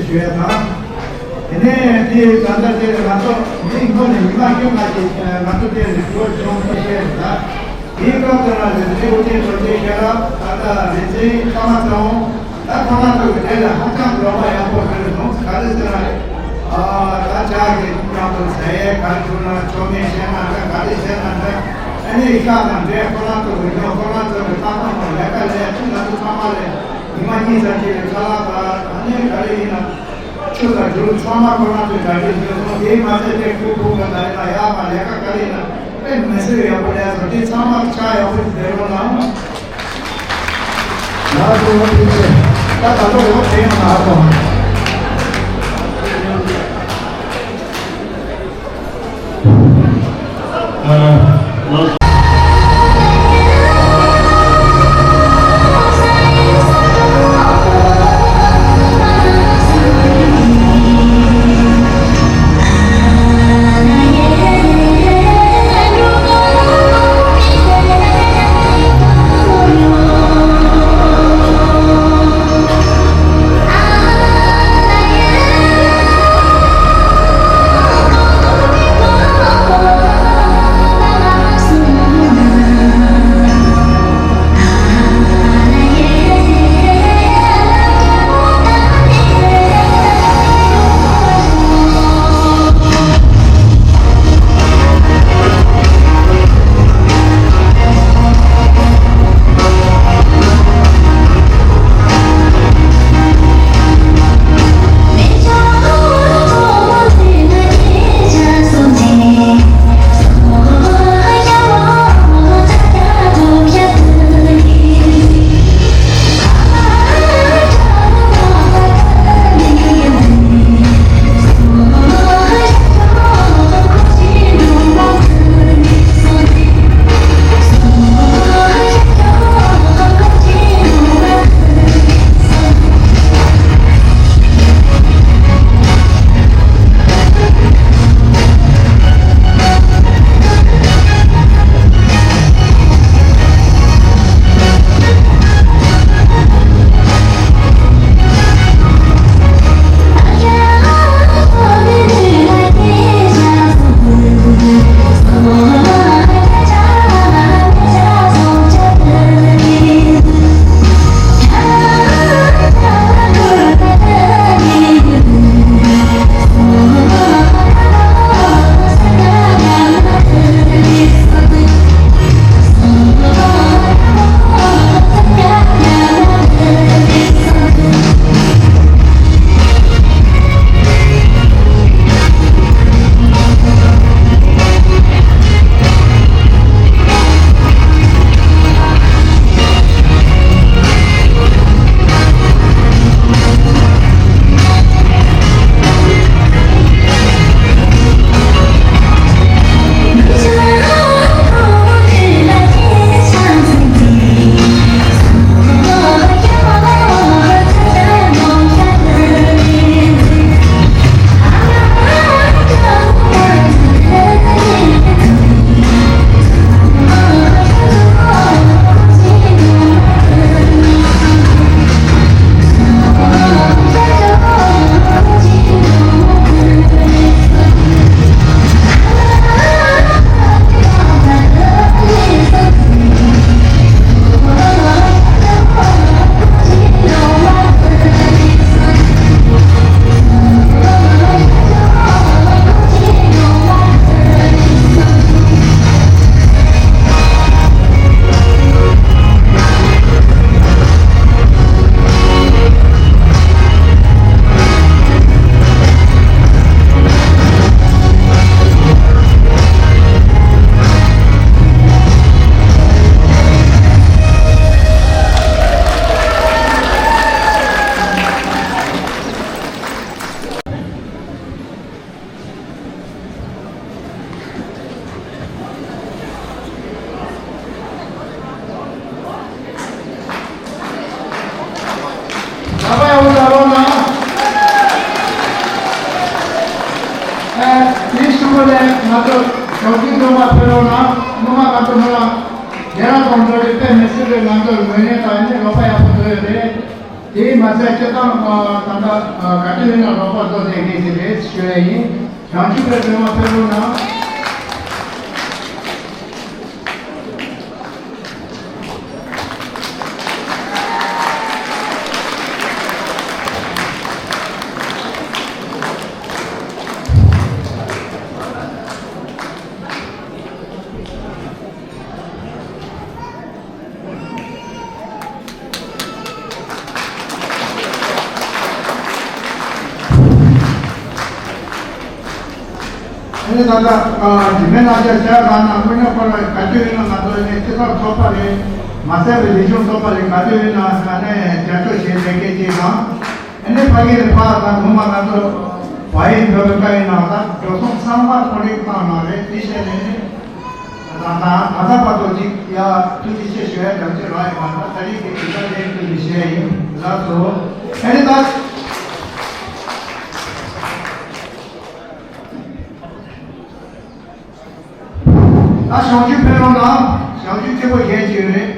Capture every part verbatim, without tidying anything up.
ཡོད་དང་། དེ་ནས་དེ་ད་ལྟ་དེ་ང་ཚོ་འདི་སྔོན་ནས་ཉི་མ་བཅུ་ལྔ་ཅིག་ང་ཚོ་དེ་ནས་ཞུ་བ་བྱུང་ཐུབ་བྱས་ད། དེའི་སྐབས་དེ་ལ་ལས་དེ་འུ་ཅན་ཚོ་དེ་ཁྱེད་རང་ད་ལྟ་ལས་འཛིན་ཀརྨ་ཚེ་དབང་ད་ཁོ་རང་ཚོ་གི་དེ་ལ་ཧ་ཅང་ལོ་མ་ཡག་པོ་རེད་སོང་ག་རེ་ཟེར་ན། ཨ་ད་ཅག་གི་ནང་དུ་ཟས་ག་རེ་བྱུང་ན་ཆོ་མེད་བྱས་ན་འདྲ་ག་རེ་བྱས་ན་འདྲ། ཨ་ནི་ཤག་དང་འབྲས་ཁོ་རང་ཚོ་གི་ཉོ་ཁོ་རང་ཚོ་གི་ལྟ་སྟངས་ལ་ལས་ཀ་ལས་ཚུལ་ང་ཚོ་ཚང་མ་ལས། ཉི་མ་གཉིས་ཙམ་ཅིག་ལ་ཁ་ལག་དང་ཨ་ནི་ག་རེ་ཡིན་ན། ཆུ་དང་རྒྱུ་ཚང་མ་ཁོ་རང་ཚོས་གྲ་སྒྲིག་བྱས་སོང་། དེའི་མ་ཚད་དེ་ཁུ་ཁུ་ག་ད་ཡིན་ན་ཡག་མ་ལས་ཀ་ག་རེ་ཡིན་ན་དཔེ་མི་སྲིད་ཡག་པོ་ལས་སོང་། དེ་ཚང་མ་ཆ་ཡག་པོ་ཞིག་བསྡད་རོགས་གནང་། ང་ཚོ་བོད་ཕྱི་ཚེ་ད་ད་ལོ་ཡོད་དེ་ཡང་མ་སོང་། ད་པ་ཡག་པོ་བྱ་རོགས་གནང་། ཨ། དེའི་གཞུག་གུ་ནས་ང་ཚོ་ཞོགས་ཀྱི་སློབ་མ་ཕེབས་རོགས་གནང་། སློབ་མ་ང་ཚོ་ནང་ལ་རྒན་ལགས་དང་འདྲ་བའི་དཔེ་མི་སྲིད་པའི་ང་ཚོར་ངོས་ལེན་དང་ནི་ལོག་པ་ཡག་པོ་བཟོས་ཡོད་རེད། དེས་མ་ཚད་སྤྱིར་བཏང་ད་ལྟ་ག་དུས་ཡིན་ན་རོགས་པ་བཟོ་བསྡད་མཁན་ཞིག་རེད་ཞུ་ཡ་ཡིན། བྱང་ཆུབ་པའི་སྒྲོལ་མ་ཕེབས་རོགས་གནང་། ཨ་ནི་ད་ལྟ་རིན་མེད་གླང་ཆེན་ཞལ་གང་ན་དངོས་གནས་ཁོ་ལ་ག་དུས་ཡིན་ན་ང་ཚོ་ནས་སྤྱི་ཚོགས་ཚོགས་པ་རེད། མ་ཟད་པའི་ལས་ཆུང་ཚོགས་པ་རེད། ག་དུས་ཡིན་ན་ང་ནས་རྒྱབ་སྐྱོར་བྱེད་བསྡད་མཁན་ཅིག་དང་། ཨ་ནི་ཕ་གི་ནས་ཕར་དང་ངོ་མ་ང་ཚོ་བ་ཡིན་བོད་པའི་བཀའ་ཡིན་ནང་ལ་འགྲོ་སོང་ཚང་མ་ཁོ་རེ་བཏང་གནང་རེད། དེ་བྱས་ནས་ནི་ད་ད་ད་ད་བར་དུ་ཅིག་ཡ་ཐུགས་རྗེ་ཆེ་ཞུ་ཡ་གྲངས་ཅིག་རག་ཡོད་པ་ན་ད་རེས་ཀྱི་དུས་ཚོད་ལས་ཐུགས་རྗེ་ཞུ་ཡ་ཡིན། ལགས་སོ། ཨ་ནི་ད། ད་བྱང་ཆུབ་ཕེབས་རོགས་གནང་། བྱང་ཆུབ་ཆེན་པོ་གཞན་ཅིག་རེད།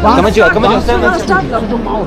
ཀ་མ་ཅོ་ཀ་མ་ཅོ་སེམས་ལ་ཅོ།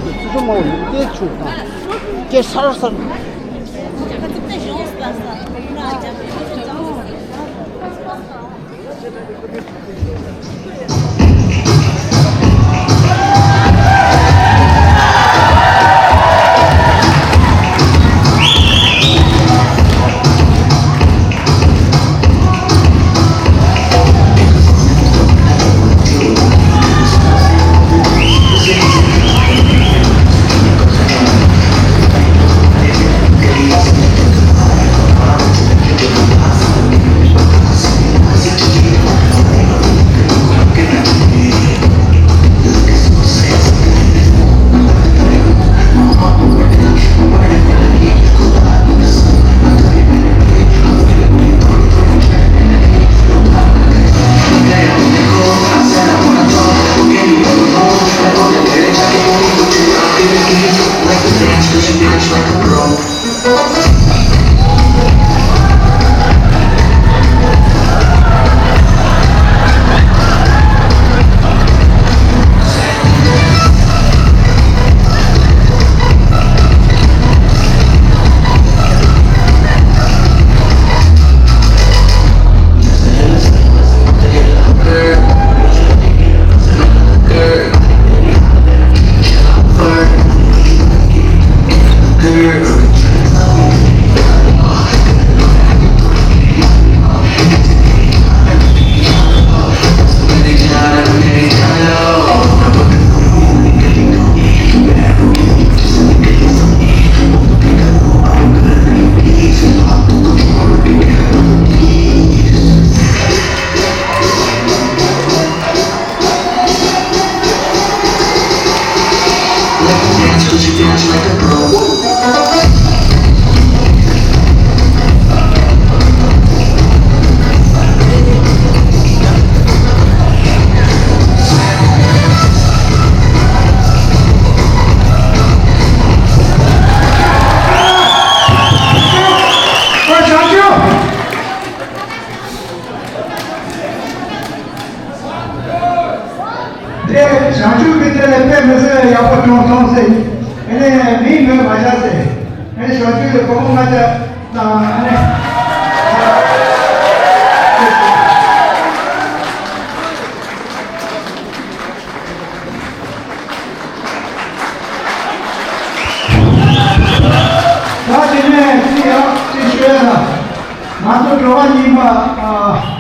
དེ་བྱང་ཆུབ་ཀྱི་དེ་ལས་དཔེ་མི་སྲིད་ཡག་པོ་བྱུང་སོང་ཟེར། ཨ་ནི་མིང་ངོས་མ་བཞག་ཟེར། ཨ་ནི་བྱང་ཆུབ་ཀྱི་སྒོ་མོ་ལྔ་བརྒྱ་དང་ཨ་ནི། ད་དེ་ནས་ཅི་ཡང་ཅི་ཤོད་ན། ང་ཚོ་དྲི་བ་གཉིས་པ་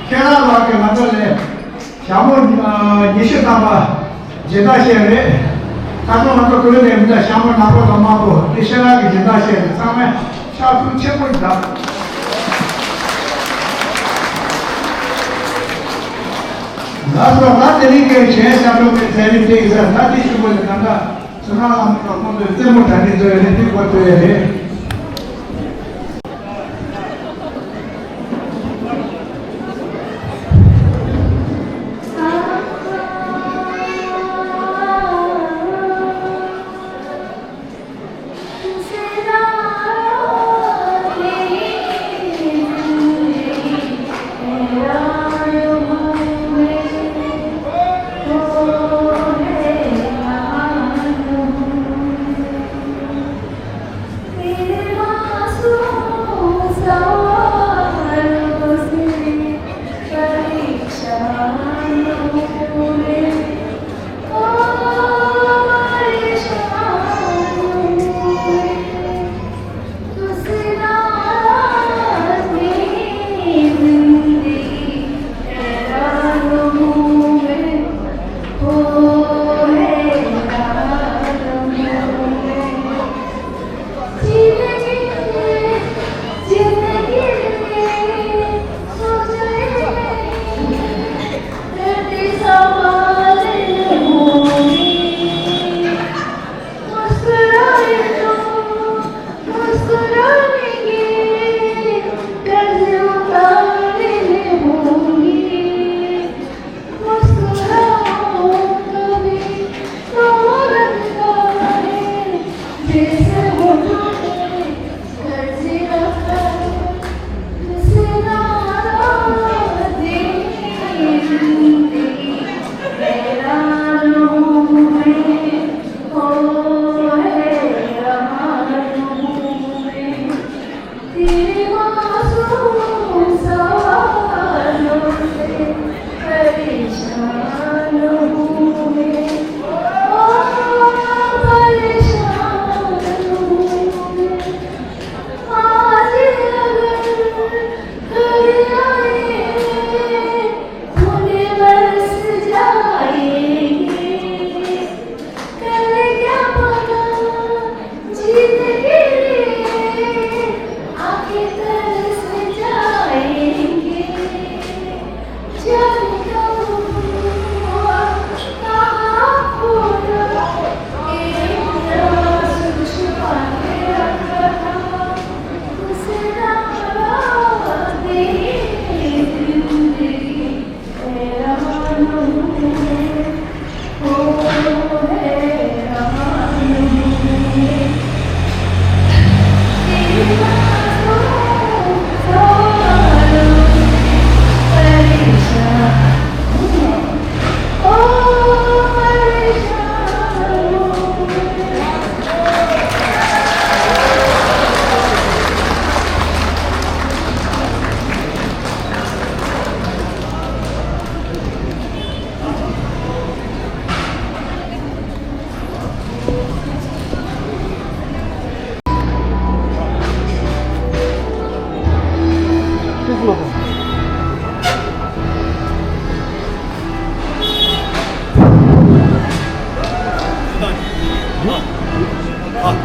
ཁྱེད་རང་ལགས་ཀྱིས་ང་ཚོ་ལས། ཞྭ་མོ་ཉི་ཤུ་ཐམ་པ་སྦྱིན་བདག་བྱས་རེད། ད་དུང་ང་ཚོ་བོད་ནས་མི་འདྲ་ཞྭ་མོ་ནག་པོ་དང་དམར་པོ་དེ་ཞལ་ལག་གི་སྦྱིན་བདག་བྱས་རེད། ཚང་མས་ཕྱག་ཐུགས་ཆེན་པོ་བརྒྱབ། ལགས་སོ། ད་དེ་རིང་གི་གཞན་ཞབས་བྲོ་གི་མཛད་རིམ་དེ་ཡིན་ཟེར། ད་དེ་ཞུ་དགོས་ནི་གང་ག་ཚོ་ནང་ལ་མི་འགྲོ་ཁོང་ཚོས་རྩེད་མོ་གྲ་སྒྲིག་བཟོས་ཡོད་རེད། དེ་སྐོར་བཟོས་ཡོད་རེད།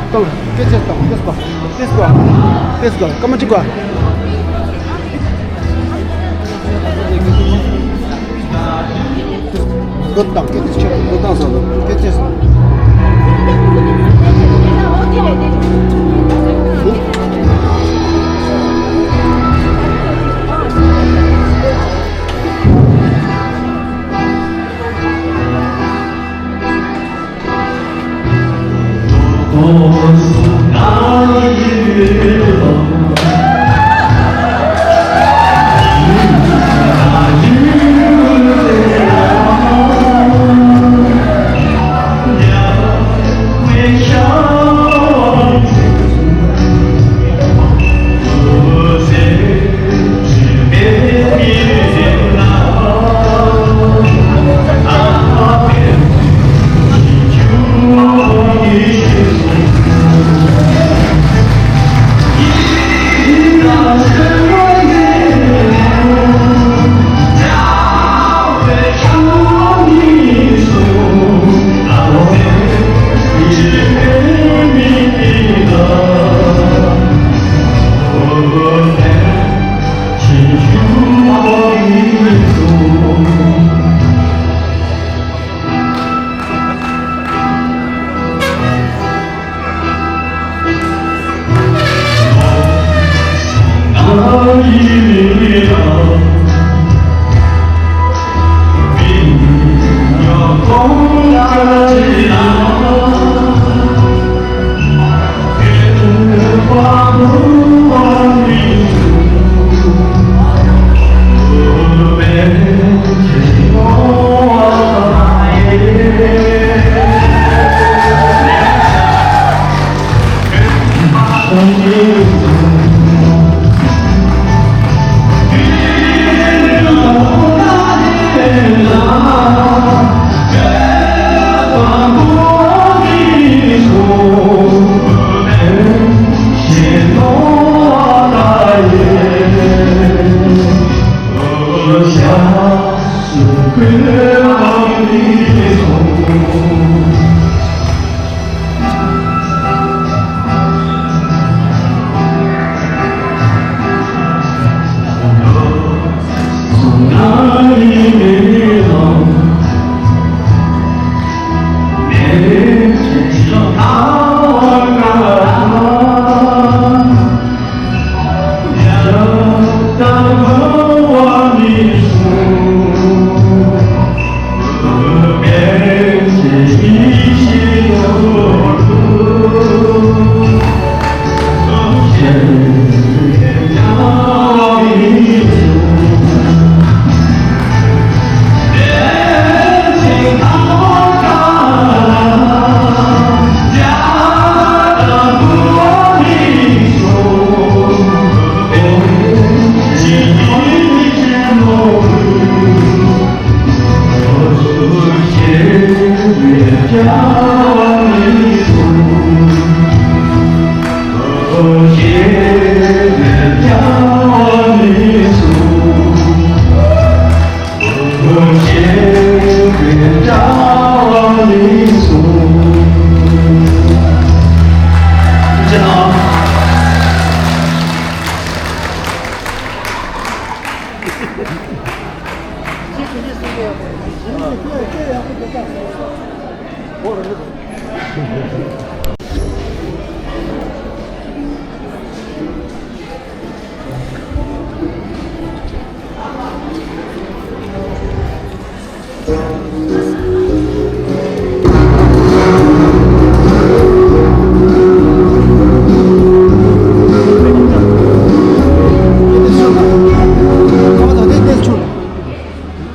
བཏང་། སྐད་ཆ་བཏང་། ཏེས་གོ། ཏེས་གོ། ཏེས་གོ། སྐར་མ་གཅིག་གོ། སྐད་བཏང་། སྐད་ཆ་བཏང་། སྐད་ཆ་བཏང་། སྐད་ཆ་བཏང་།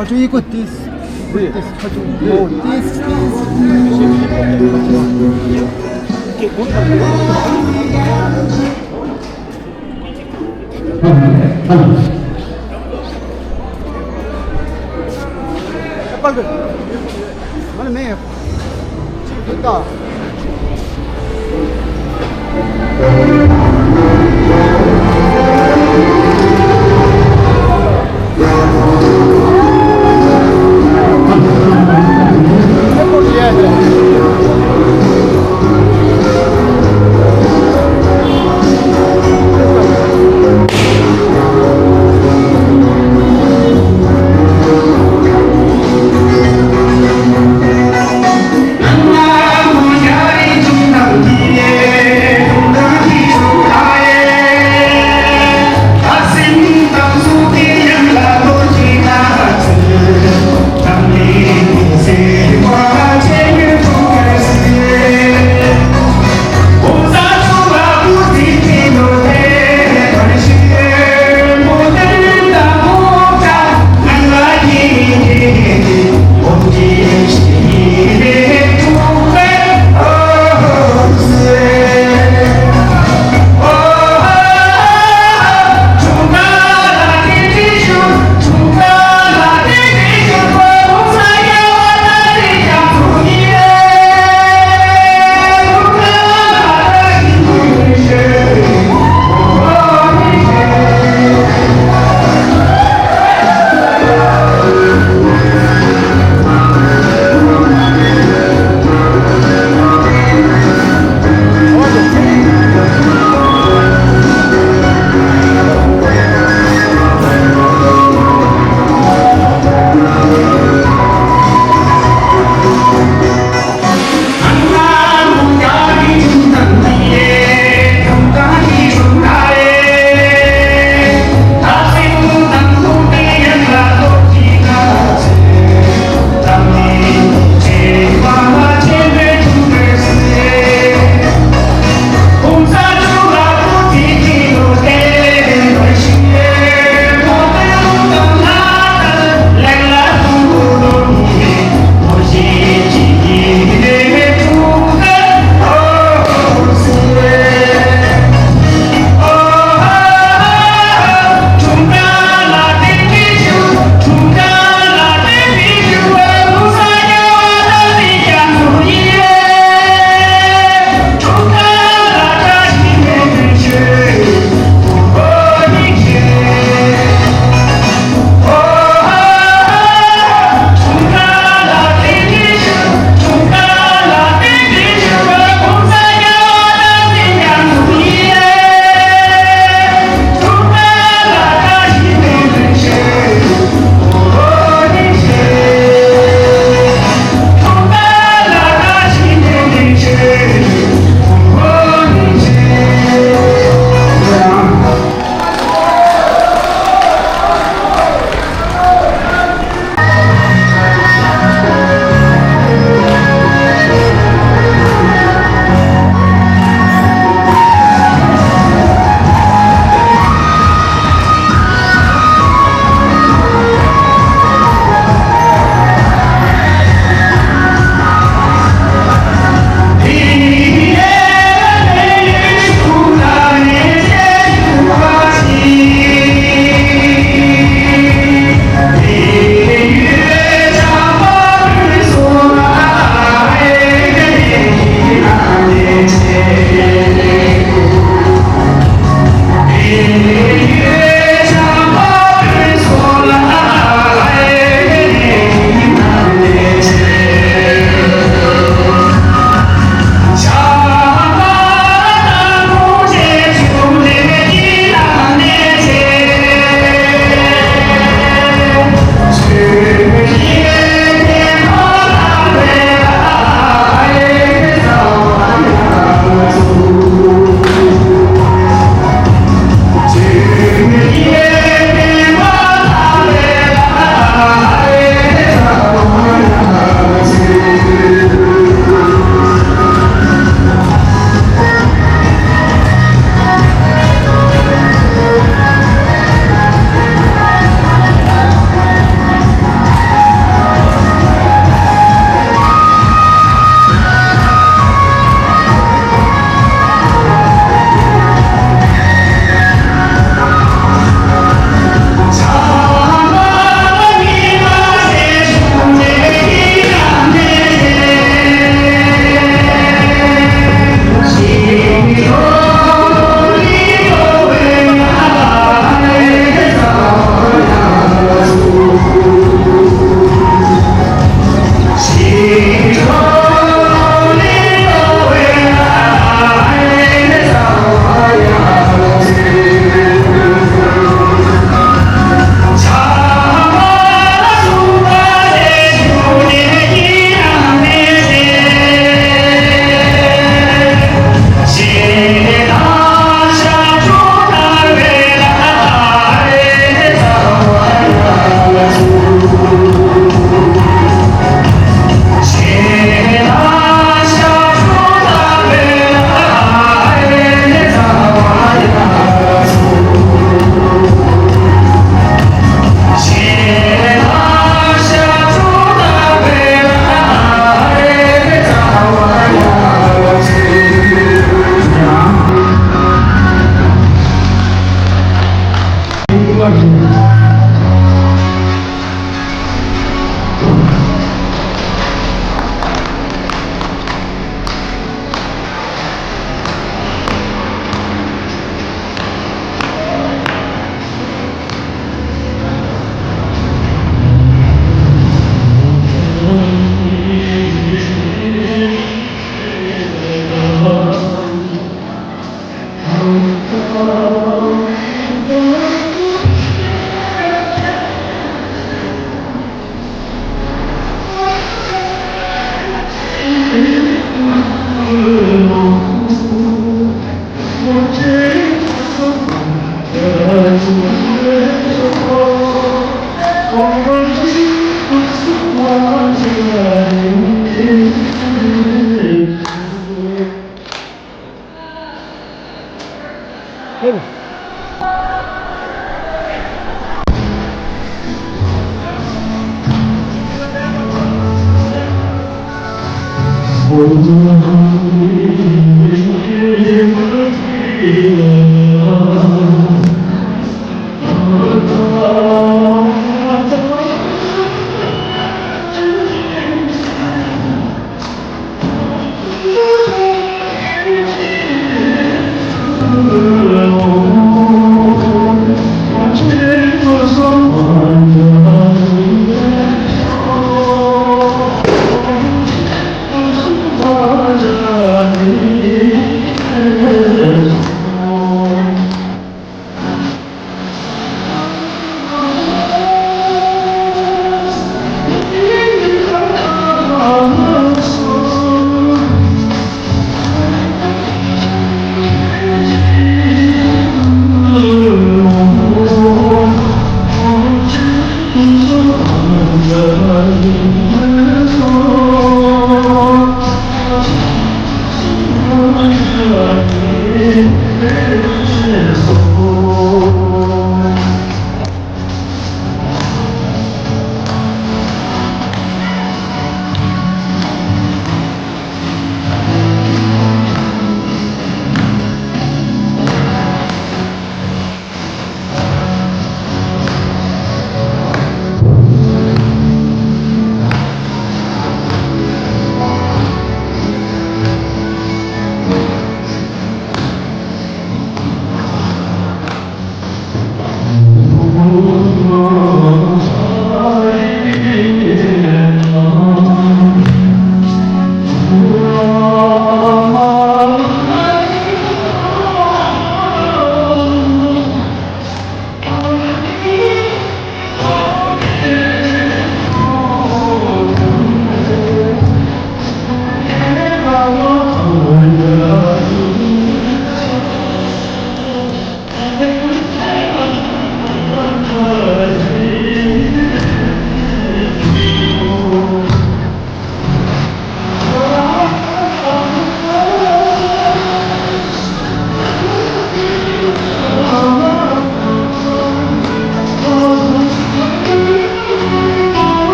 ཕར་ཚུར་ཡི་གོ་ཏིས། ཏིས་ཕར་ཚུར། ཨོ་ཏིས་ཏིས།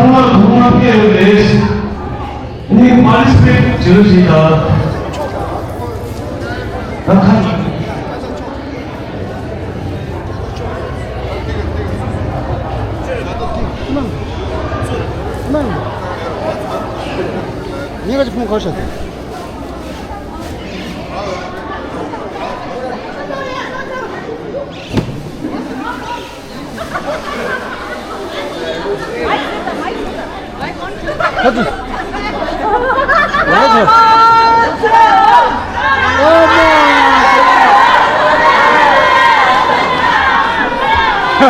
ཐོག་མར་ཐོག་མར་ཕེབས་ཡོད་རེད། ནི་པར་ཊི་སི་པེ་ཊི་བྱེད་རོགས་བྱེད་དང་། ད་ཁ། ངས་ཁ་ཅིག་ཕུང་ཁར་བཞག་ཁ་ཚུ། ཨ་ཚུ། ཨ་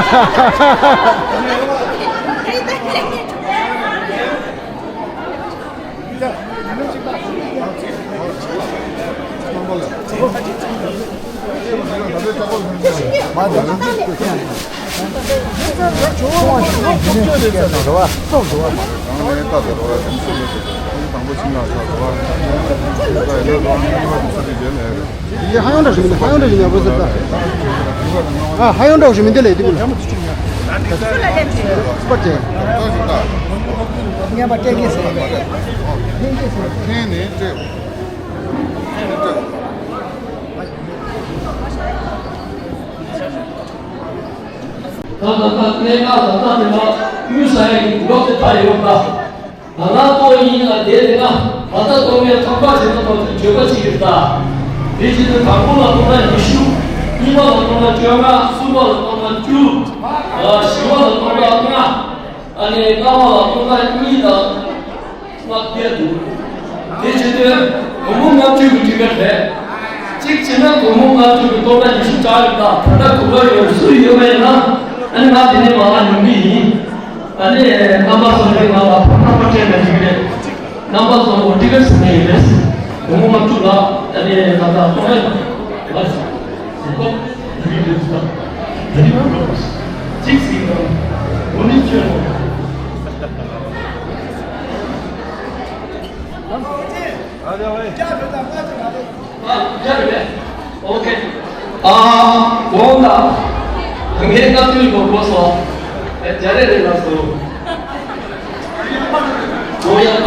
མ། ཡེ་ཧ་ཡང་འདྲ་ཞིག་མི་འདུག་ཧ་ཡང་འདྲ་ཞིག་མི་འདུག་ཨ་ཧ་ཡང་འདྲ་ཞིག་མི་འདུག་ལས་འདི་ཀུན་སྤར་ཅན། ངས་པ་སྤྲད་ཀྱི་ཟེར། ལེན་ཀྱི་ཟེར། ཁྱེད་ནས་སྤྲད། ད་ད་ད་གནས་སྐབས་ད་ལྟ་དེ་ལ་དངུལ་ཟ་ཡ་གི་འགྲོ་དེ་ད་ཡོད་ད། ང་རང་ཏོག་ཡིན་ལ་དེ་དེ་ན་ད་ལྟ་ཏོག་ངས་ཐོག་པ་བྱེད་ན་ཐོག་ཏུ་བརྗོད་པ་ཅིག་ཡོད་ད། དེ་བཞིན་དུ་དང་པོ་ལ་ཐོག་ན་ཉི་ཤུ། གཉིས་པ་ལ་ཐོག་ན་བཅོ་ལྔ། གསུམ་པ་ལ་ཐོག་ན་བཅུ། བཞི་པ་ལ་ཐོག་ན་ལྔ། ཨ་ནི་ལྔ་པ་ལ་ཐོག་ན་གཉིས་དང་། ལྔ་བརྒྱད་འདུག་དེ་བྱེད་དུས་སྒོར་མོ་ལྔ་བཅུ་གི་ཊི་ཀེ་ཊི་རེད། གཅིག་བྱས་ན་སྒོར་མོ་ལྔ་བཅུ་གི་ཐོག་ན་ཉི་ཤུ་རྩ་ཡོད་ད། ད་ལྟ་གོ་སྐབས་ཡོད་སུ་ཡོད་པ་ཡིན་ན་ཨ་ནི་ང་དེ་ནས་མར་ལ་ཡོང་གི་ཡིན། ཨ་ནི་རྣམ་པ་ཚོ་ནས་ང་ལ་ཕར་ཕར་ཕར་སྤྲད་ན་འགྲིག་གི་རེད། རྣམ་པ་ཚོ་ཊི་ཀེ་ཊི་ཟིན་ནས་ཡིན་རེད། སྒོར་མོ་ལྔ་བཅུ་ལ་ཨ་ནི་ད་ལྟ་ཐོག་ནས་ལ་ཟིན་ཐོག་ཟིན་ཐོག་ཟིན་ཐོག་ཟིན་ཐོག་གཅིག་ཟིན་ཐོག་འོ་ནི་བཅོས་ཐོག་ཨ། རྒྱ་རེད་པས། ཨོ་ཁེ། ཨ། དགོངས་དག་ངའི་བཀའ་བསྡུར་གོ་གོ་སོང་། ཨེ། རྒྱ་རེད་རེད་ལགས་སོ། ཨོ་ཡ། ཨེ།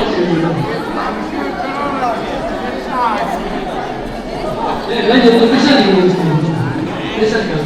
ང་ཉེ་ཚོ་པེ་ཤ་ཡིན་ནོ། པེ་ཤ་ཡིན་ནོ།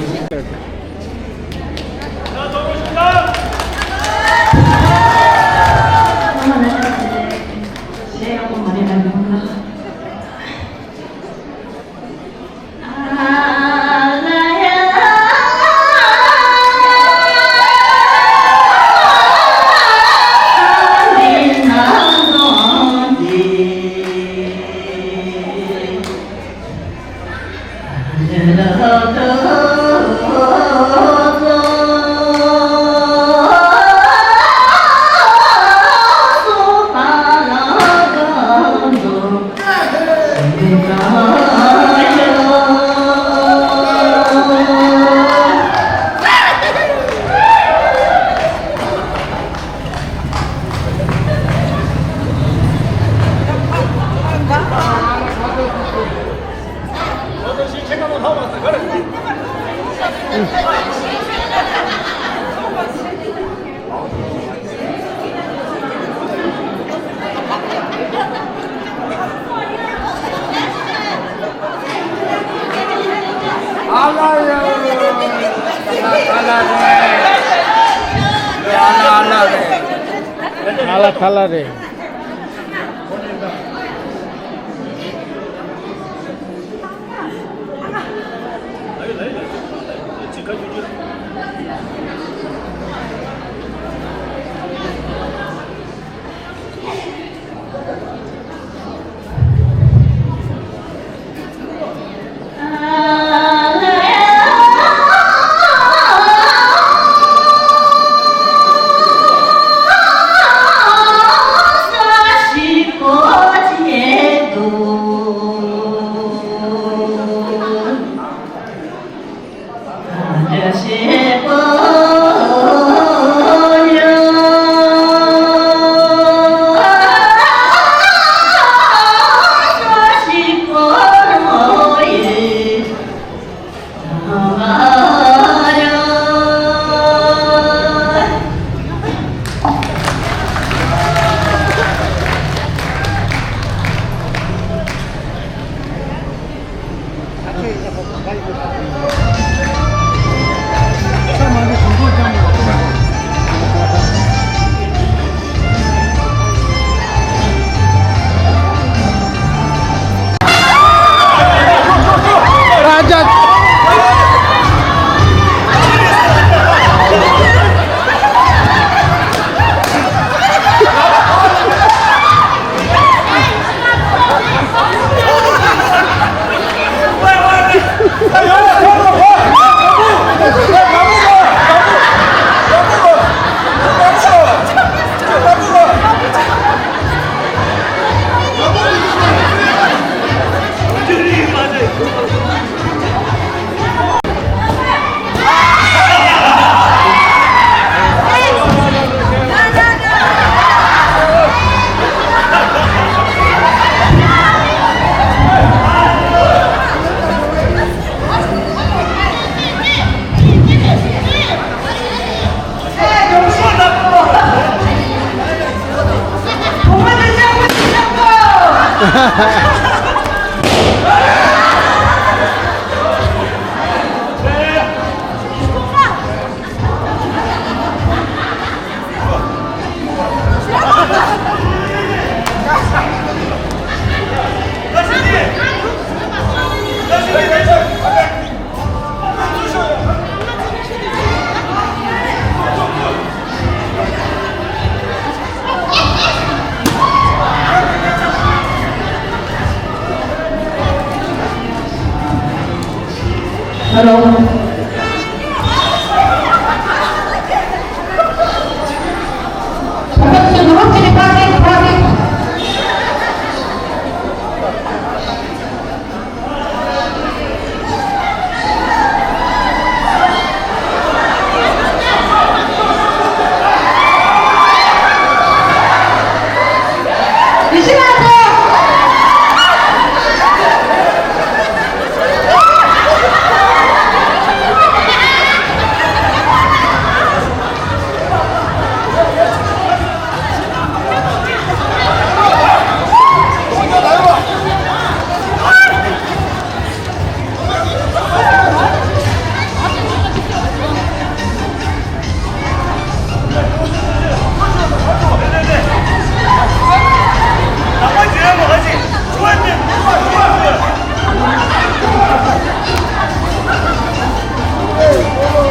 ཨ་ལ་རེད། ཨ་ལ་ཨ་ལ་རེད། ཨ་ལ་ཨ་ལ་རེད། Hello.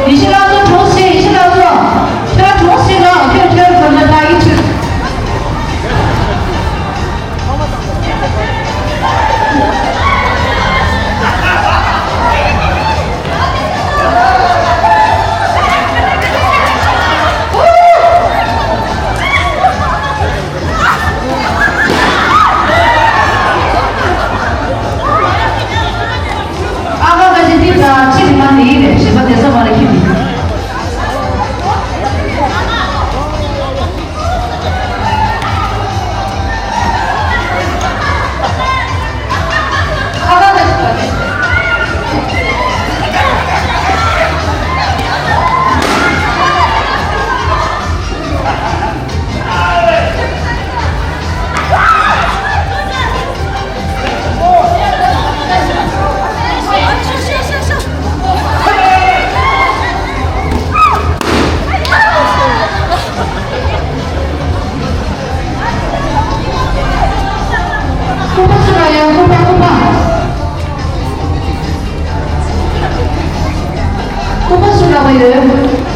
ཡེ་ཤེས་ལགས་ཚོ་གྲོངས་སེ། ཡེ་ཤེས་ལགས་ཚོ། ཁྱོད་གྲོངས་སེ་ན་ཁྱོད་ཁྱོད་ཚོ་ལ་ད་ཡིན་ཆུ། ཨ་ཁ་ཁ་ཅིག་འདི་ད་ཁྱི་རིག་མ་འདི་ཡིན་རེད། གཞན་པ་དེ་ཚོ་མ་རེད་ཁྱི་འདི། ལྐུགས་པ་སུ་ལ་ཡོད། ལྐུགས་པ། ལྐུགས་པ། ལྐུགས་པ་སུ་ལ་བ་ཡོད།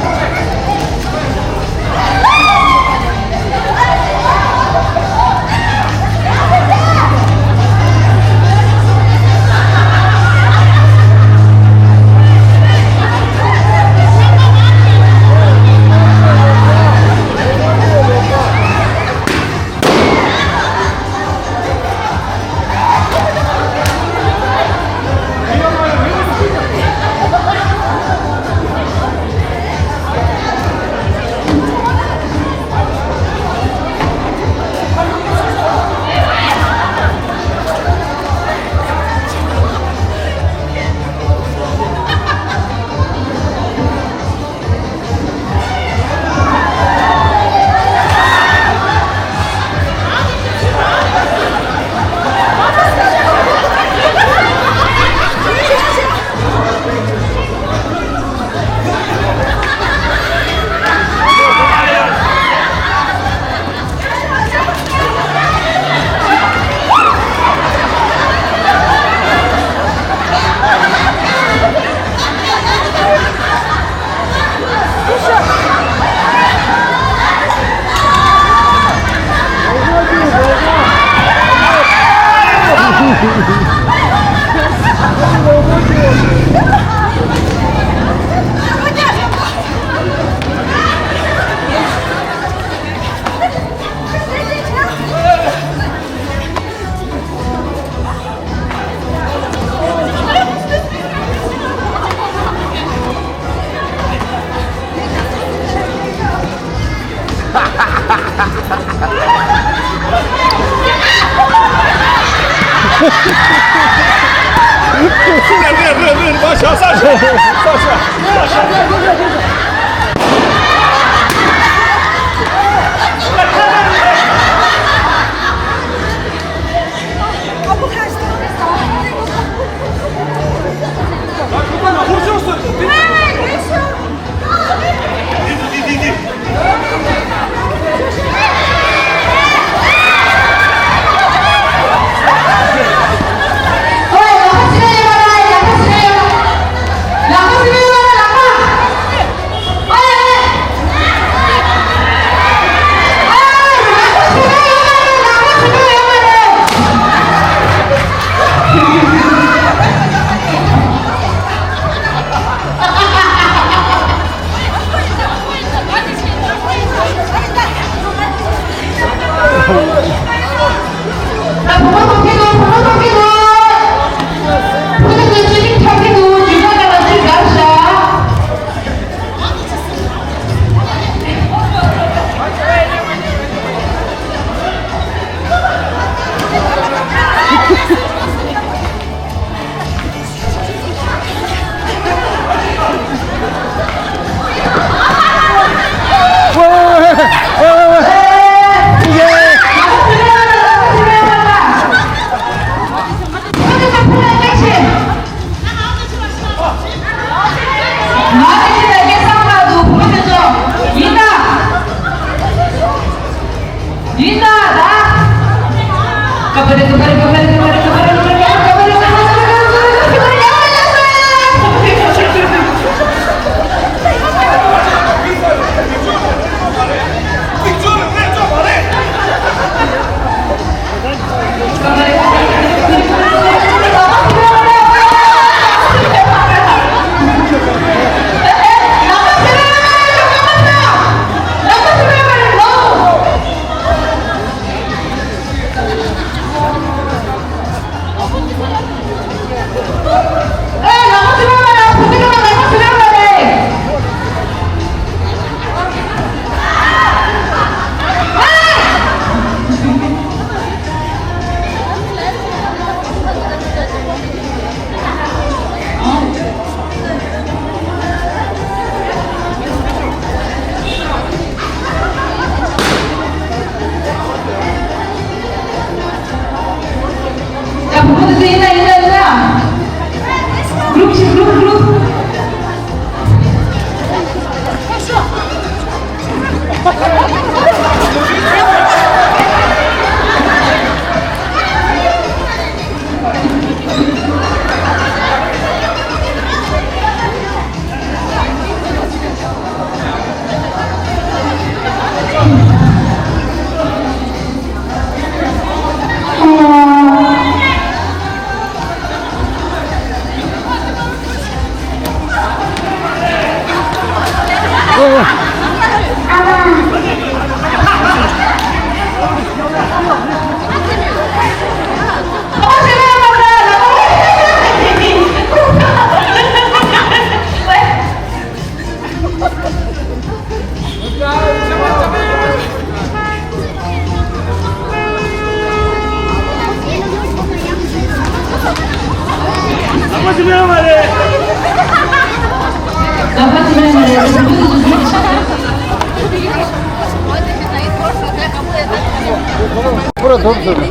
ཁོ་ར་དོར་ཟེར།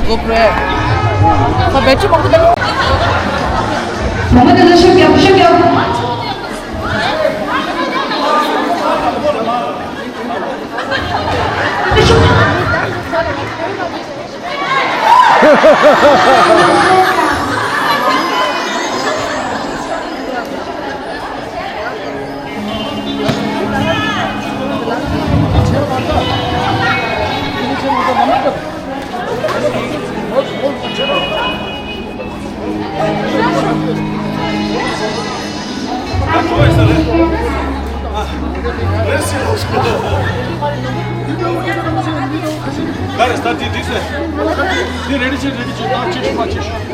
གོ་པ་རེད། ཁ་བེད་ཀྲི་མང་པོ་དང་། བུ་མོ་དེ་ཚོ་ཤུགས་རྒྱབ། ཤུགས་རྒྱབ། Guys, start this, this way. Be ready, ready, ready.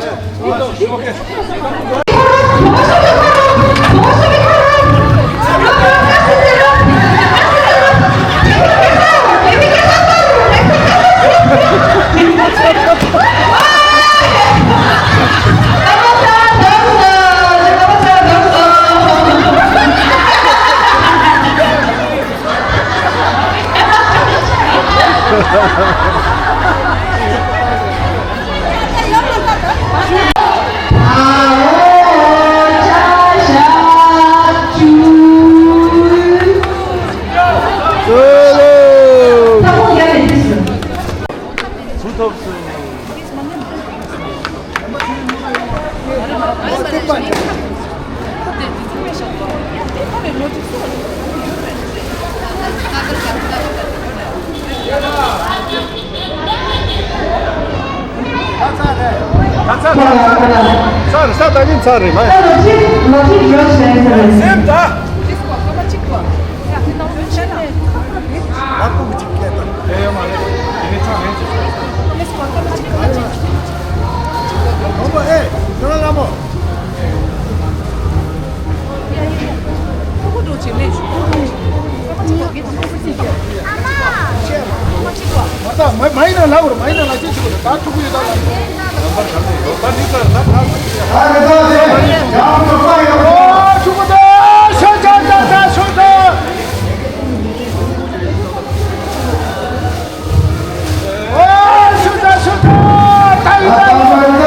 ཚར་ས་ད་ནི་ཚར་རེད་མ། སེམས་ད། ཨ་ཁུ་གཅིག་སྐད་དང་། དེ་ཡོད་མ་རེད། དེ་ནི་ཚར་རེད། ད་མ་མ་ཡིན་ན་ལ་བར་མ་ཡིན་ན་ལ་ཅི་ཞིག་ད་ཐུག་གི་ཡོད་ད་ལ། ཨ་རེ་ད་དེ་ཡང་ཐུག་པ་ད་ཤ་ཆ་ཆ་ཆ་ཤོ་ད། ཨོ་ཤོ་ད་ཤོ་ད་ད་ཡི་ད། ད་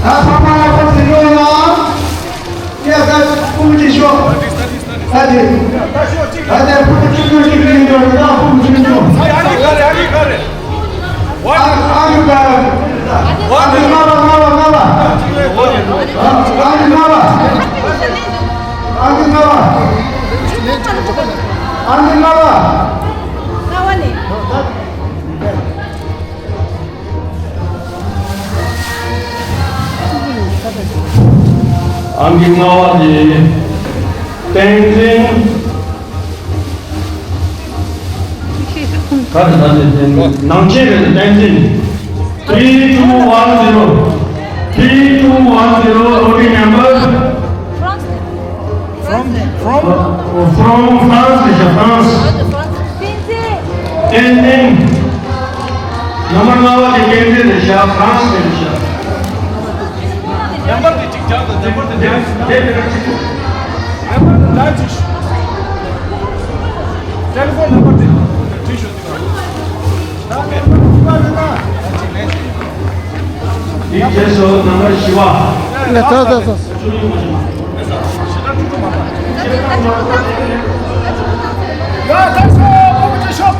ཕ་མ་ལ་ཁོ་ཚེ་ཡོད་ན། ཡ་ད་ཕུག་ཅི་ཤོ། ད་དེ། ད་དེ་ཕུག་ཅི་ཤོ་ཅི་ཡིན་འགྲོ་ད་ཕུག་ཅི་ཤོ། ཨ་ཨ་ཡུ་ད། ཨ་ཨ་ཡུ་ང་ལ་ང་ལ་ང་ལ། ཨ་ཨ་ཡུ་ང་ལ། ཨ་ཨ་ཡུ་ང་ལ། ཨ་ཨ་ཡུ་ང་ལ། ཨང་ཀི་ལྔ་པ་དེ་བསྟན་འཛིན། ག་རེ་ད་དེ་བསྟན་འཛིན་ནང་ཆེན་རེད། བསྟན་འཛིན། Three two one zero. Three two one zero. Lottery number. From, from? From France རེད་ཤག France. བསྟན་འཛིན། ནམ་བར་ལྔ་པ་དེ་བསྟན་འཛིན་རེད་ཤག France རེད་ཤག་ནམ་བར་དེ་གཅིག་རྒྱག་དང་། ནམ་བར་དེ་རྒྱག་དེ་དེ་གཅིག་ནམ་བར་དེ་ད་གཅིག་ཊེ་ལི་ཕོན་ནམ་བར་དེ་བྲིས་ཤོག་དེ་ག་ད་ནམ་བར་བཞི་པ་རེད་ད། ཡིག་བྱས་སོ། ནམ་བར་བཞི་པ། ད་ད་ད། ལགས་ཕེབས་ཤོག་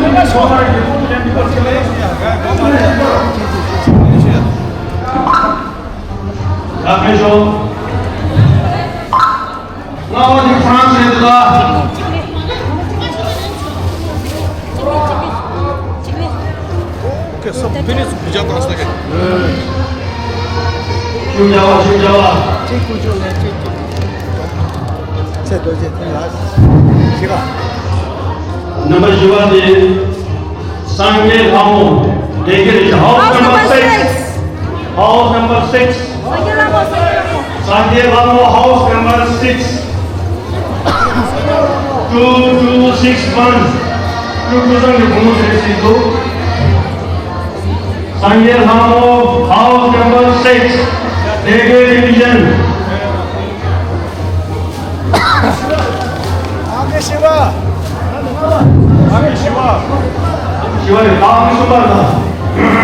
ལྔ་པ་དེ་ཧྥ་རན་སི་རེད་འདུག་ད། ཁེ་སོ་ཕི་ནི་སུ་བུ་ཇ་བཏང་ས་གེ། ཤུགས་རྒྱག་པ། ཤུགས་རྒྱག་པ། གཅིག་ཀུ་ཅོ་ལ་གཅིག་གཅིག་ཚེ་རྡོ་རྗེ་མཐུན་ལ་ཤི་ག་ནམ་བར་བཞི་པ་དེ་སངས་རྒྱས་ལྷ་མོ། དེ་ག་རེ་ཞིག House number six. House number six. སངས་རྒྱས་ལྷ་མོ། House number six. Two two six one. སྤྲུལ་སྐུ་བཟང་གི་བུ་མོ་ཟེར་ཞིག་འདུག་སངས་རྒྱས་ལྷ་མོ། House number six. དེ་གའི་ཌི་བི་ཤན། ཨང་ཀི་བཞི་པ། ཨང་ཀི་བཞི་པ། བཞི་པ་རེད། ཨང་ཀི་གསུམ་པ་རེད་ད།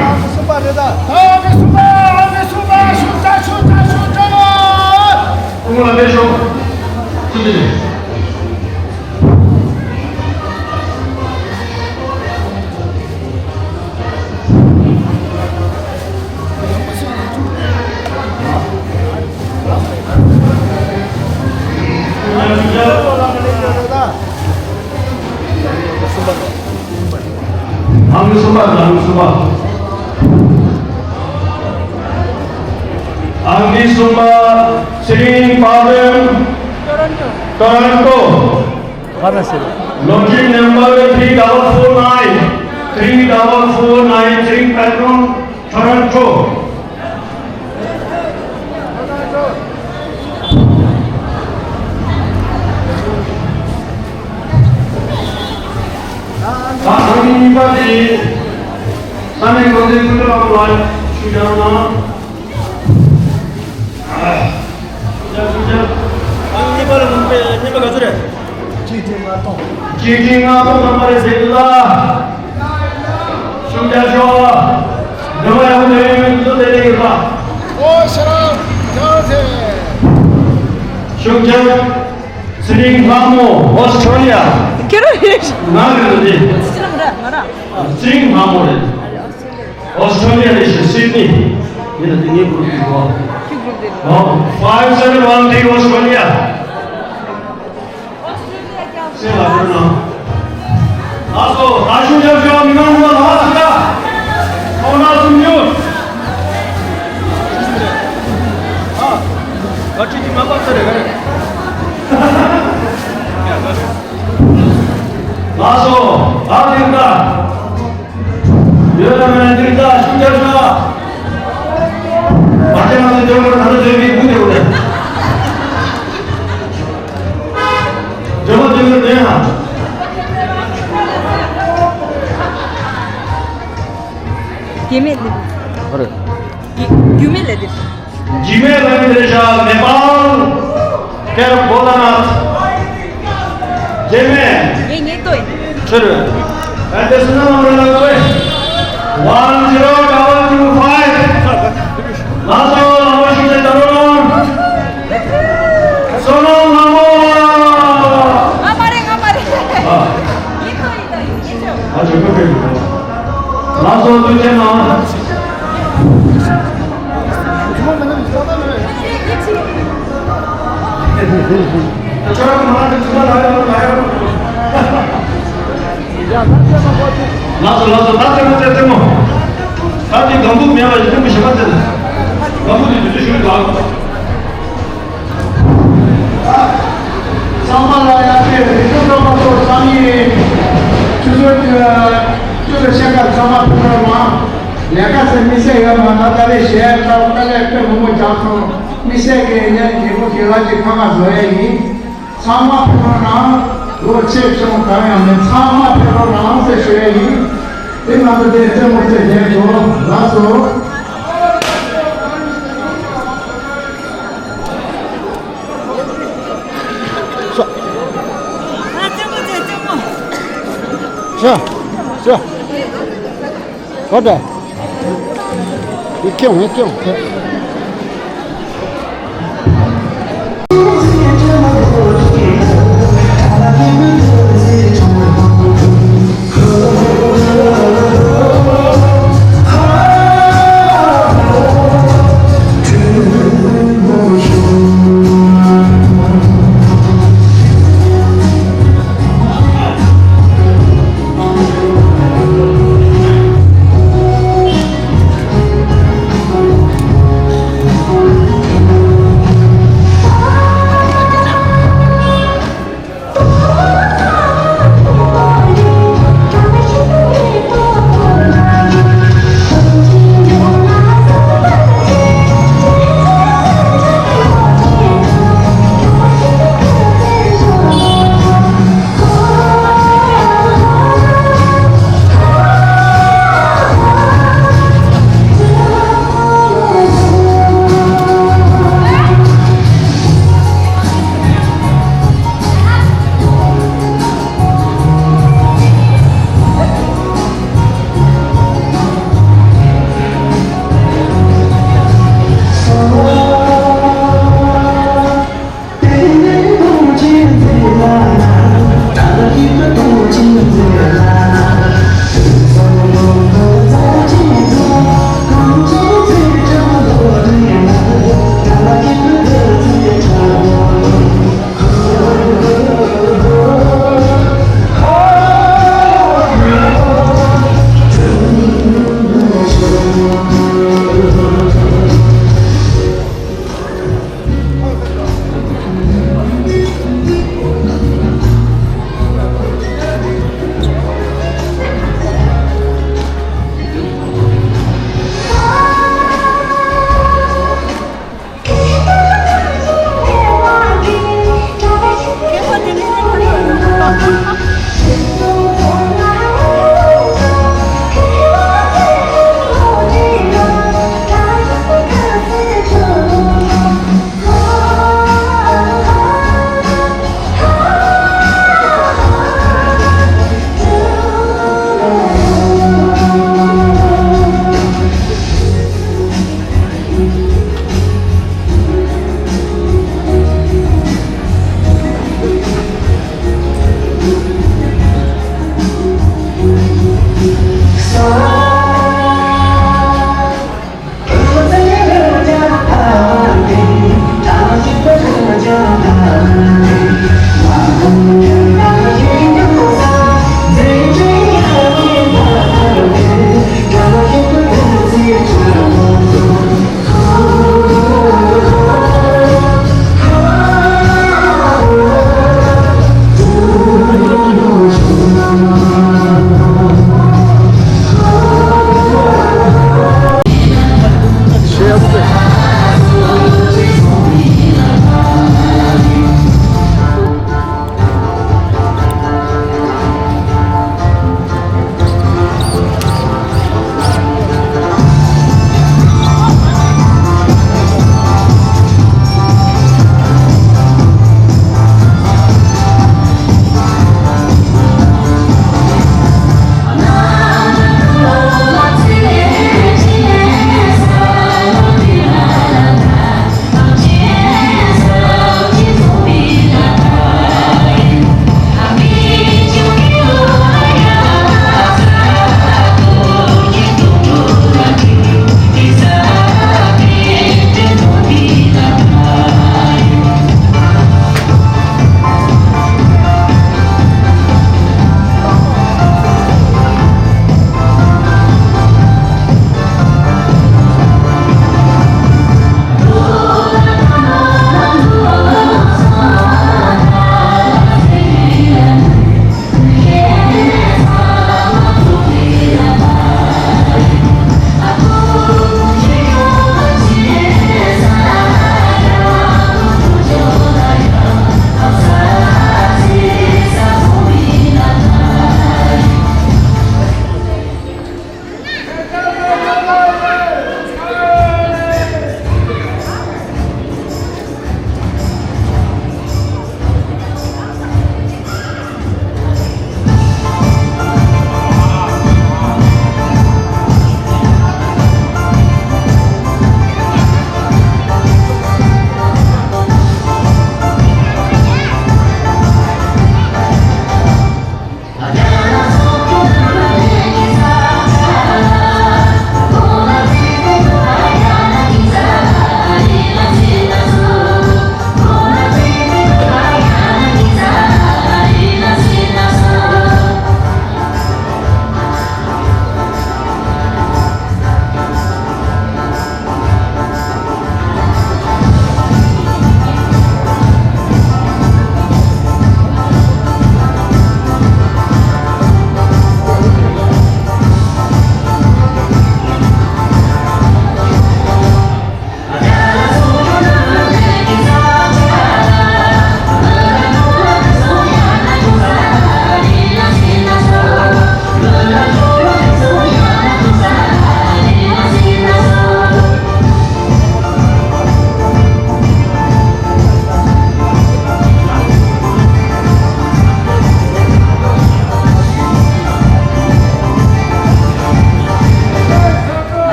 ཨང་ཀི་གསུམ་པ་རེད་ད། ཨང་ཀི་གསུམ་པ། ཨང་ཀི་གསུམ་པ། ཤུགས་ཆེ་ཤུགས་ཆེ་ཤུགས་ཆེ། སྐུ་ངོ་ལ་ཕེབས་ཤོག་སྐུ་མཁྱེན། ཨང་ཀི་གསུམ་པ། ཨང་ཀི་གསུམ་པ། ཨང་ཀི་གསུམ་པ། ཚེ་རིང་དཔལ་སྒྲོན། ཊོ་རོན་ཊོ། Lottery number three double four nine, three double four nine, three bedroom, Toronto. ད་ཨང་ཀི་གཉིས་པ་དེ་ས་གནས་འགོ་འཛིན་ཀུན་གྲོལ་ལྷ་མོ་ལགས་ཞུ་རྒྱུ་གནང་། གཉིས་པ་ལ་ནང་པའི་རྙིང་པ་ག་ཚོད་རེད། གཅིག་ཁྲི་ལྔ་སྟོང་། གཅིག་ཁྲི་ལྔ་སྟོང་ནང་པ་རེད་ཟེར་གི་ལ། ཤུགས་རྒྱག་ཤོག་འདི་མ་ཡག་པོ་ཡོད་ཡོད་འདུག་དེ་ལས་ཡོད་པ། ཨོ་ཤ་ར་ཀྱང་ཟེར། ཤུགས་རྒྱག་ཚེ་རིང་ལྷ་མོ། ཨོ་སི་ཁྲོ་ལི་ཡ། ཁྱེད་རང་ཡིན། ང་རེད་འདི། ང་ར། ང་ར། ཚེ་རིང་ལྷ་མོ་རེད། ཨོ་སི་ཁྲོ་ལི་ཡ་ནས་ཤི་སིད་ནི། ཡིན་ན་དེ་ངའི་གུ་རུབ་དེ་གོ། ཁྱི་གུ་རུབ་དེ་གོ། ཨོ། Five seven one three Australia. སེམས་ལ་བོར་གནང་། ལགས་སོ། ད་ཤུགས་རྒྱབ་ཤོག་མི་མང་པོ་ལ་ལགས་སོ། ད་ཁོང་ན་སུམ་ཉུལ། ཨ། ག་ཁྲི་ཁྲི་མ་པ་ཚར་རེ་ག་རེ། ལགས་སོ། ད་དེ་འདྲ། ཡོད་ན་མེད་ན་འདི་ལྟ་ཤུགས་རྒྱབ་ཤོག་བར་ཆད་ང་ཚོ་འཇོན་པོར་ད་ལྟ་འཇོན་པའི་སྐུ་དེ་འོ་རེད། འཇོན་པོ་འཇོན་པོར་འདོན་ཧ། རྒྱུད་སྨད་ལ་དེ། ཨ་རེ། རྒྱུད་རྒྱུད་སྨད་ལ་དེ། རྒྱུད་སྨད་ལ་དེ་རེད་ཤག་ནེ་པཱལ། ཀེར་བྷོ་ལ་ནཱཐ། རྒྱུད་སྨད། ངས་ངས་ལྟོས། ཁྲིར། ཨ་དེ་སུ་ན་མ་ར་ལ་ལྟོས། One zero double two five། ལགས་སོ། ལགས་སོ། ཞུ་ཅེས་ད་རོ་ལོང་། བསོད་ནམས་ལྷ་མོ། ང་མ་རེད། ང་མ་རེད། ཨ། ཡིན་ད་ཡིན་ད་ཡིན་ད། ཨ་ཅོ་ཁོ་ཁེ། ལགས་སོ། ཐུགས་རྗེ་གནང་། ཁྱོད་ང་ཚོ་ཚང་མ་ལ་ཡོང་ལ་ཡོང་། ལགས་སོ་ལགས་སོ། ད་རྩེད་མོ་རྩེ། རྩེད་མོ། ད་དེ་སྒམ་པོ་མེད་པ་ཞིག་རྩེད་མོ་ཞིག་མ་རྩེ་ན། སྒམ་པོ་དེ་དུས་ཚོད་ཞུ་དགོས། ཚང་མ་ལ་ཡ་ཆེ་རིག་གཞུང་སློབ་གྲྭ་ཚོ་བསམ་ཡས་ཆུ་ཚོད་བཅུ་དང་ཕྱེད་ཀ་ཚང་མ་ཕེབས་རོགས་གནང་། ལས་ཀ་ཟེར་དམིགས་བསལ་ཡོད་མ་རེད། ད་ལས་གཞས་འཁྲབ་དཀའ་ལས་དཔེ་མང་པོ་རྒྱག་སོང་། དམིགས་བསལ་གྱི་ངས་རྒན་པོ་དགེ་ལགས་ཀྱི་ཁ་ཁ་བཟོ་ཡས་ཡིན། ཚང་མ་ཕེབས་རོགས་གནང་། ལོ་ཆེ་ཆུང་གང་ཡང་མེད། ཚང་མ་ཕེབས་རོགས་གནང་ཟེར་ཞུ་ཡས་ཡིན། དེ་ང་ཚོ་དེ་རྩེད་མོ་རྩེ་བསྡད་འགྲོ། ལགས་སོ། ཤ། ཤ། ཤ། ཤ། ཤ། ཡིག་སྐྱོང་། ཡིག་སྐྱོང་།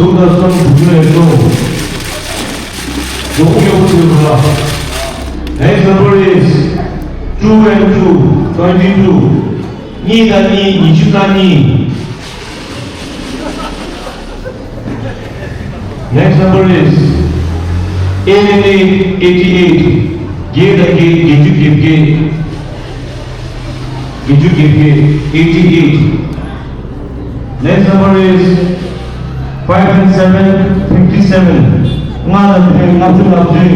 དྲུག་དང་གསུམ་དྲུག་ཅུ་ནས་གསུམ། ཡོང་ཡོང་ཚུལ་ལ། Next number is two and two, twenty-two. གཉིས་དང་གཉིས་ཉི་ཤུ་རྩ་གཉིས། Next number is eight and eight, eighty-eight. བརྒྱད་དང་བརྒྱད་བརྒྱད་ཅུ་གྱ་བརྒྱད། བརྒྱད་ཅུ་གྱ་བརྒྱད། eighty-eight. Next number is five and seven, fifty-seven. ལྔ་དང་བདུན་ལྔ་བཅུ་ང་བདུན།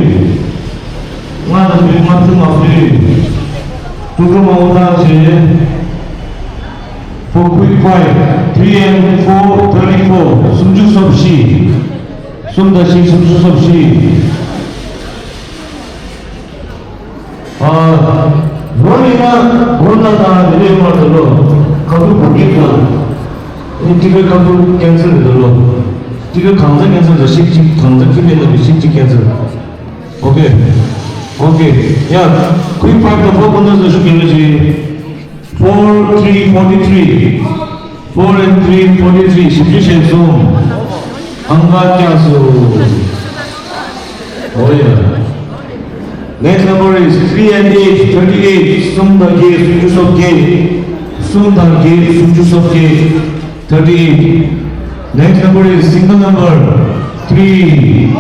ལྔ་དང་བདུན་ལྔ་བཅུ་ང་བདུན། ཀྲུང་ཀྲུང་མ་འོ་ཐང་ཆེ། For quick five, three and four, thirty-four. སུམ་ཅུ་སོ་བཞི། གསུམ་དང་བཞི་སུམ་ཅུ་སོ་བཞི། ཨ། ལོ་ནི་ན་ལོ་ན་དང་རེ་རེ་མར་དུ་ལོ། ཁ་ཐུག་བུ་གེ་དང་། ནི་ཏི་ཀའི་ཁ་ཐུག་ཀན་སར་རེད་ལོ། ཏི་ཀའི་གང་ཟག་ཀན་སར་དང་ཤིབ་ཅིག་གང་ཟག་ཁྱིམ་མེད་ན་བའི་ཤིབ་ཅིག་ཀན་སར། Okay. Okay. Yeah. Quick five དང་ཕོ་ཀུན་ནང་སོ་ཤུ་གན་ལ་ཅི། Four three forty-three. Four and three forty-three. བཞི་བཅུ་ཞེ་གསུམ། ཨང་ཀ་བརྒྱ་སོ། Oh yeah. Next number is three and eight, thirty-eight. གསུམ་དང་བརྒྱད་སུམ་ཅུ་སོ་བརྒྱད། གསུམ་དང་བརྒྱད་སུམ་ཅུ་སོ་བརྒྱད། Thirty-eight. Next number is single number three.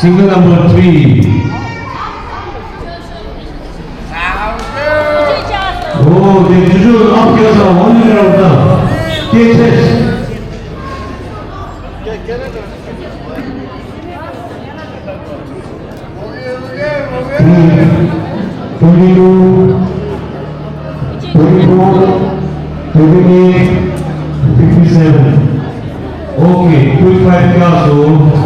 Single number three. Oh, they do up here, so only round. Yes, yes. Twenty-two, twenty-four, twenty-eight, fifty-seven. Okay, quick five class.